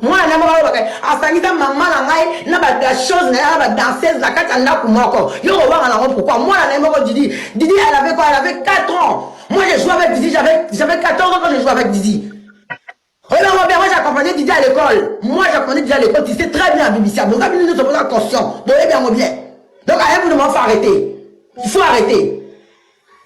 Mwana na moko alobaka asangisa mama na ngai na ba chose na ye na ba danseuse na kati ya ndako moko. Yo kowanga nango pourquoi? Mwana na ye moko Didi. Didi elle avait quoi? Elle avait 4 ans. Moi je jouais avec Didi, j'avais 14 ans quand je jouais avec Didi. Oyebi yango bien, moi j'accompagnais Didi à l'école. Moi j'accompagnais Didi à l'école, tu sais très bien BBC. Boza bino nyonso boza conscient. Boyebi yango bien. Donc à un moment faut arrêter. Il faut arrêter.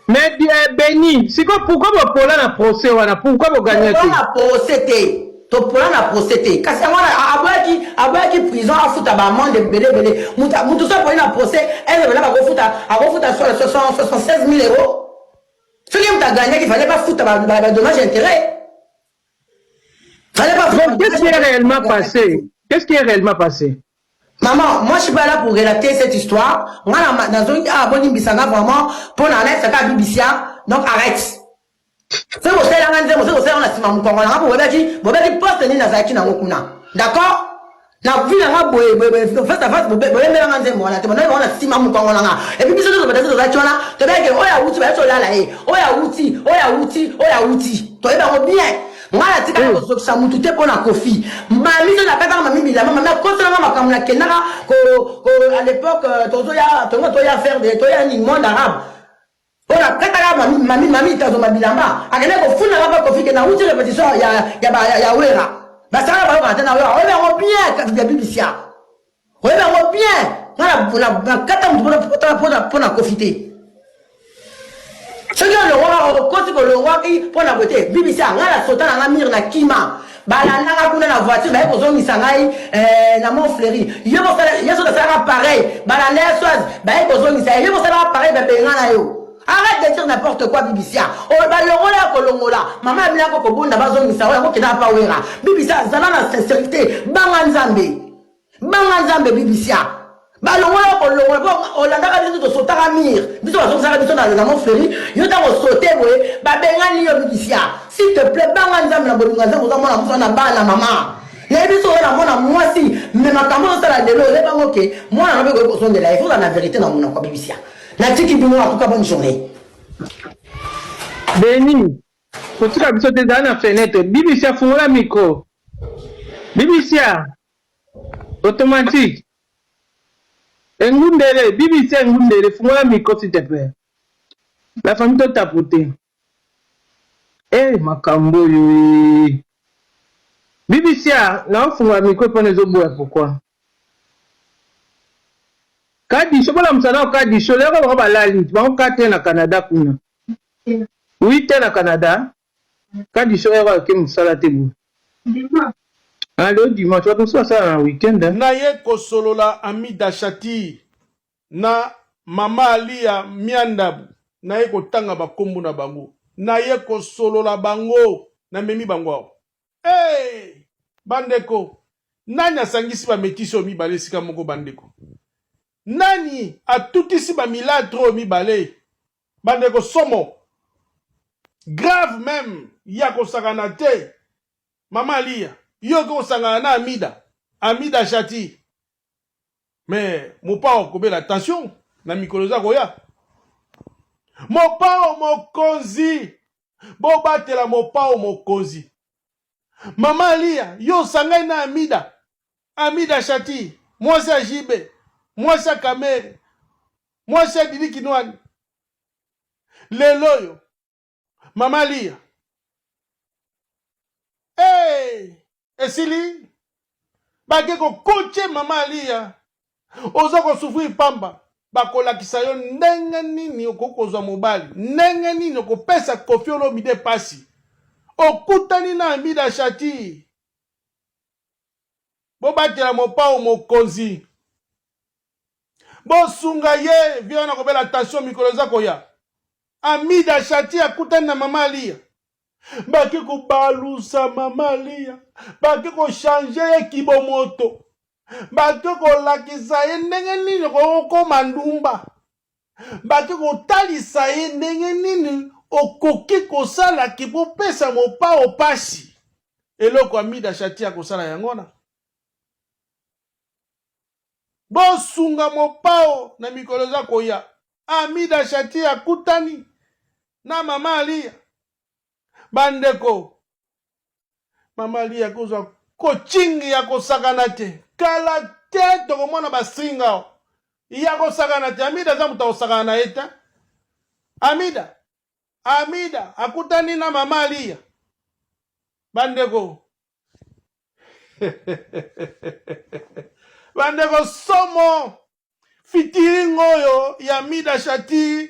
Mais bien Beni, siko pourquoi bopola na procès wana? Pourquoi bogagna te? Na procès te. Topola na procès te. Kasi yango wana aboyaki aboyaki prison afuta ba amende ebele ebele. Mutu mutu so apoli na procès, elle bela bakofuta akofuta 76 000 euros. Soki mutu agagnaki, fallait bafuta ba, ba, ba dommage intérêt. Fallait pas. Donc qu'est-ce qui est réellement passé? Qu'est-ce qui est réellement passé? Maman, moi je suis pas là pour relater cette histoire. Moi, nazongi ah bolimbisanga vraiment pour na saka bibisia. Donc arrête. C'est kosalanga nzembo, c'est kosalanga na nsima mokongo nanga po bobaki bobaki poste nini nazalaki nango kuna. D'accord? Na vie nanga boye boye face à face boyembelanga nzembo wana te, bonayi bango na nsima mokongo nanga. Et puis biso nyonso batasi tozalaki wana, toyebaki oyo awuti bayaki olala ye, oyo awuti, oyo awuti, oyo awuti. Toyebi yango bien. Ngai natikala kozokisa mutu te mpo na Kofi. Mami so napesaka mami bilamba, mami akoselanga makambo nakendaka à l'époque tozoya tongo toya faire de toya nini monde arabe. Oyo nakataka mami mami mami tazoma bilamba, akende kofundanga mpa Kofi ke nauti répétition ya Wera. Basala bayokana te na Wera. Oyebi yango bien ya bibisia, oyebi yango bien. Nga nakata mutu mpo na Kofi te. Soki olongwaka, okosi kolongwaki mpo na boye te. Bibisa ngai na sota na nga mire na kima, balandanga kuna na voiture, baye kozongisa ngai na Mont Fleury. Yo ye soki asalaka pareil, balanda ya swaz, baye kozongisa ye. Yo kosalaka pareil, babenga na yo. Arrête de dire n'importe quoi, Bibisia. Oyo balongola ya kolongola. Mama ya bilako kobonda bazongisa oyo akokenda pa Wera. Bibisia, zala na sincérité. Banga Nzambe. Banga Nzambe, Bibisia. Balongola kolongola po olandaka biso tosotaka mire. Biso bazongisaka biso na Mont Fleury. Yo ntango osote boye, babengani yo Bibisia. S'il te plaît, banga Nzambe na bolingo ya Nzambe, oza mwana mosu na bana mama. Nayebi so oyo na mwana mwasi, me makambo ozosala lelo oyebango ke mwana na mpe koki kozongela ye. Faut na vérité na monoko Bibisia. Natiki bino, en tout cas bonne journée. Beni, kotika biso te, ezala na fenêtre. BBC afungola micro. BBC automatique. Engundele, BBC engundele, fungola micro s'il te plaît. La famille to tapoter. Eh makambo oyo eh. BBC na ofungola micro mpona ezoboya pourquoi? Kadisho bolamusa nao Kadisho lelo bango balali bango 4 na Canada kuna 8 na Canada. Kadisho ero ake mosala te boye. Ah, lelo dimanche bato mosusu basala na weekend. Naye kosolola Amida Shatir na Mama Aliya Miandabu, naye kotanga bakombo na bango, naye kosolola bango, namemi bango awa. Hey! Bandeko, nani asangisi bametisi oyo mibale esika moko? Bandeko, nani atutisi bamilatre oyo mibale? Bandeko, somo grave même ya kosakana te. Mama Aliya, yo okoki kosangana na Amida, Amida Shati, mais Mopao akobela attention na mikolo eza koya. Mopao mokonzi, bobatela Mopao mokonzi. Mama Aliya, yo osangani na Amida, Amida Shati, mwasi ya Jibe, mwasi ya Kamere, mwasi ya Didi Kinwani. Lelo oyo Mama Aliya, hey, esili bake kokoche Mama Aliya, oza kosouffrir pamba. Bakolakisa yo ndenge nini okoki kozwa mobali, ndenge nini okopesa Kofi Olomide pasi. Okutani na Amida Shati. Bobatela Mopao mokonzi, bosunga ye vie wana kobela tension mikolo eza koya. Amida Shati akutani na Mama Aliya, bake kobalusa Mama Aliya, bake kochange ye kibomoto, bake kolakisa ye ndenge nini okokoma ndumba, bake kotalisa ye ndenge nini okoki kosala kipopesa Mopao pasi. Eloko Amida Shati akosala yango wana. Bosunga Mopao na mikolo eza koya. Amida Shati akutani na Mama Aliya. Bandeko, Mama Aliya kozwa Coaching ya kosakana te. Kala te tokomona ba string awa. Ya kosakana te. Amida aza moto akosakana na ye te. Amida. Amida akutani na mama Aliya. Bandeko. Bandeko somo. Featuring oyo ya Mida Shati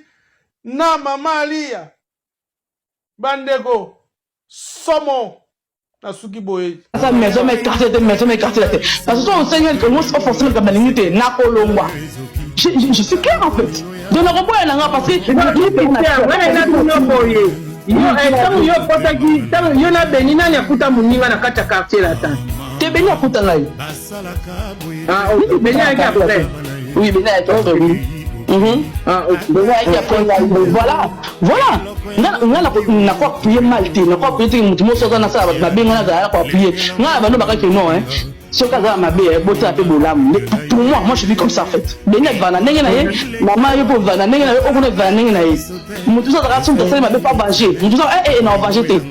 na mama Aliya. Bandeko somo. Nasuki boye. Aza maison mais quartier te maison mais quartier te parce que soki osengi likambo o forcément likambo nalingi te nakolongwa. Je suis clair en fait, donc nakoboya na nga parce que wana boye yo ntango yo okotaki ntango yo na Beni, nani akuta moninga na kati ya Quartier Latin? Te, Beni akuta ngai. Ah ok, Beni ayaki après. Oui, Beni ayaki après, oui. Ah ok. Beni ayaki après ngai. Voilà, nga nako appuyer mal te, nako appuyer te. Motu moso aza nasala bato mabe, nga nazala ko appuyer. Nga na bando bakaki non hein, soki aza na mabe, botala mpe bolamu. Pour moi, moi je vis comme ça en fait. Beni avanda ndenge na ye, mama yo mpe ovanda ndenge na yo, okuna evanda ndenge na ye. Motu so azalaka, soki moto asali mabe, fa venger motu so na ovenger te.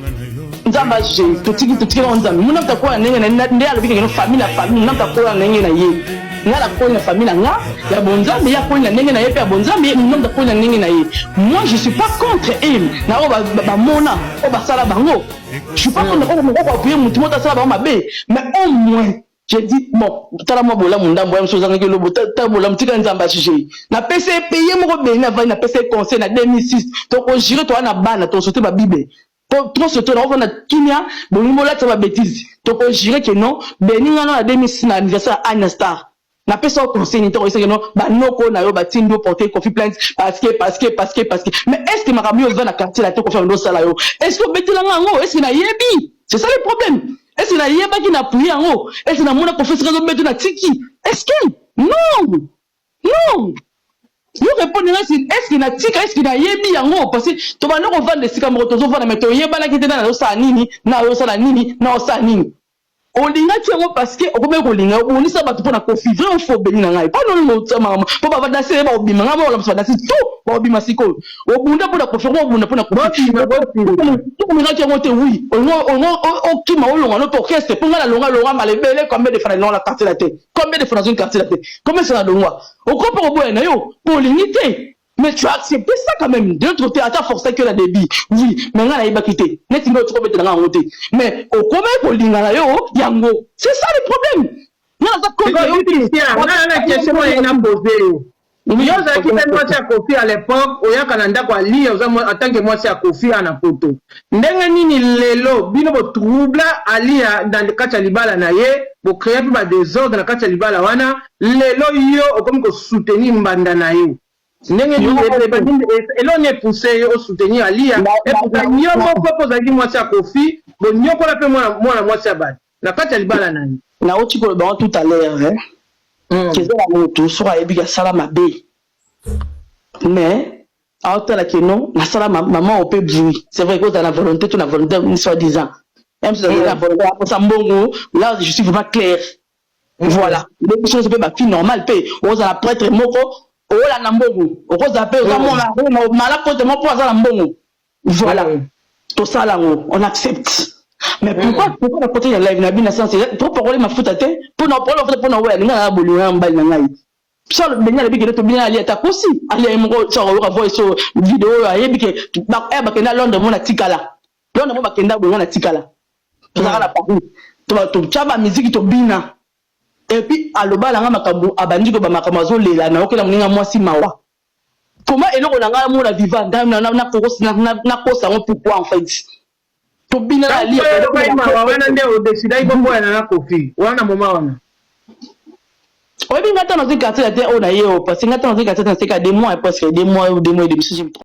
Nzambe ajuge, totiki, totiki nango Nzambe. Muna moto akola ndenge na ye, nde alobi kekeno famille na famille. Muna moto akola na ndenge na ye. Nga nakoli na famille na nga ya bonzambe, ye akoli na ndenge na ye mpe ya bonzambe. Muna moto akoli na ndenge na ye. Moi, je suis pas contre il na oyo bamona oyo basala bango. Je suis pas contre oyo moko appuyer motu moto asala bango mabe, mais au moins je dis bon, tala mwa bolamu ndambo ya mosu ozangaki lobo, tala bolamu, tika Nzambe ajuge. Napesa ye pe ye moko Beni avandi, napesa ye conseil na 2006. Tokojure, toza na bana, tokosote babible po trop surtout nakovanda kimia. Bolingi bolatisa babêtises, tokojure ke non. Beni, nga na 2006 na anniversaire ya Anya Star, napesa yo conseil nini? Ntango oyesaki no banoko na yo batindi yo porter Kofi plainte parce que mais est ce que makambo yo oza na quartier na te, Kofi ando osala yo, est ce que obetelanga yango? Est ce que nayebi? C'est ça le problème. Est ce que nayebaki na appuyer yango? Est ce que namona Kofi esika azobeto na tiki? Est ce que non, non, yo répondre nga si est ce que natika, est ce que nayebi yango? Parce que tobanda kovanda esika moko, tozovanda, mais toyebanaki te. Na nazosala nini, na azosala nini, na osala nini. Olingaki yango parce que okomaki kolinga, obongisa bato mpo na Kofi. Vrai ou faux, Beni na ngai? Mpo nolingo otiamaka mpo badanse bakobima, ngai bakolamisa badanse tout bakobima. Sikoyo obunda mpo na Kofi, okoma obunda mpo na Kofi, olingaki yango te. Oui, olingo okima, olonga no mpe orchestre mpo ngai nalonga longa mbala ebele. Combien de fois nalonga na Quartier la te? Combien de fois nazongi Quartier la te? Combien de fois nalongwa? Okomi mpe koboya na yo mpo olingi te, mais tu as accepté ça quand même. De l'autre côté, ata forcé que na débit, oui, mais ngai nayebaki te neti ngai otika obetela ngai yango te, mais okomaki kolinga na yo yango. C'est ça le problème. Nga naza contre yo. Nga na question moko na pose yo. Yo ozalaki mpe mwasi ya Kofi à l'époque, oyaka na ndako alia, oza en tant que mwasi ya Kofi a na Poto. Ndenge nini lelo bino botroubla Alia na kati ya libala na ye, bocréa mpe badésordre na kati ya libala wana? Lelo yo okomi kosoutenir mbanda na yo. Ndenge nini, eloko nini epousse yo osoutenir Alia? Epusa yo moko mpo ozalaki mwasi ya Kofi, bonyokola mpe mwana mwasi ya bato na kati ya libala na ye. Nauti koloba yango tout à l'heure, hein. Eza na motu soki ayebi asala mabe, mais aotala ke non, nasala mama oyo mpe bruit. C'est vrai, kozala na volonté to na volonté soi disant même si na volonté aposa mbongo, là je suis vraiment clair. Voilà, biso nyonso mpe bafille normale mpe ozala prêtre moko, olanda mbongo, okozala mpe oza mwana mala kote moko mpo aza na mbongo. Voilà, tosala yango, on accepte. Mais pourquoi na côté ya live na bino sens pour parole mafuta te, mpona parole mafuta, mpona oyo alinga na bolingo ya mobali na ngai? Charles Beni alobi kende tobina, ali ata kosi ali ye moko so akoyoka voice oyo, video oyo, ayebi ke bakenda Londres mo na tikala Londres mo, bakenda boye, nga na tikala, tozalaka na Paris, totya bamiziki, tobina. Et puis aloba nanga makambo, abandi koba makambo, azolela, naokela moninga mwasi mawa. Comment eloko na ngai mona viva nakosa yango? Pourquoi en fait tobina na alia mawa wana nde odecidaki boboyana na Kofi wana, moma wana? Oyebi, nga ntango nazwi quartier la te oyo na ye oyo, parce que nga ntango nazwi quartier te, naseka 2 mois, presque 2 mois ou 2 mois et demi, si je me trompe.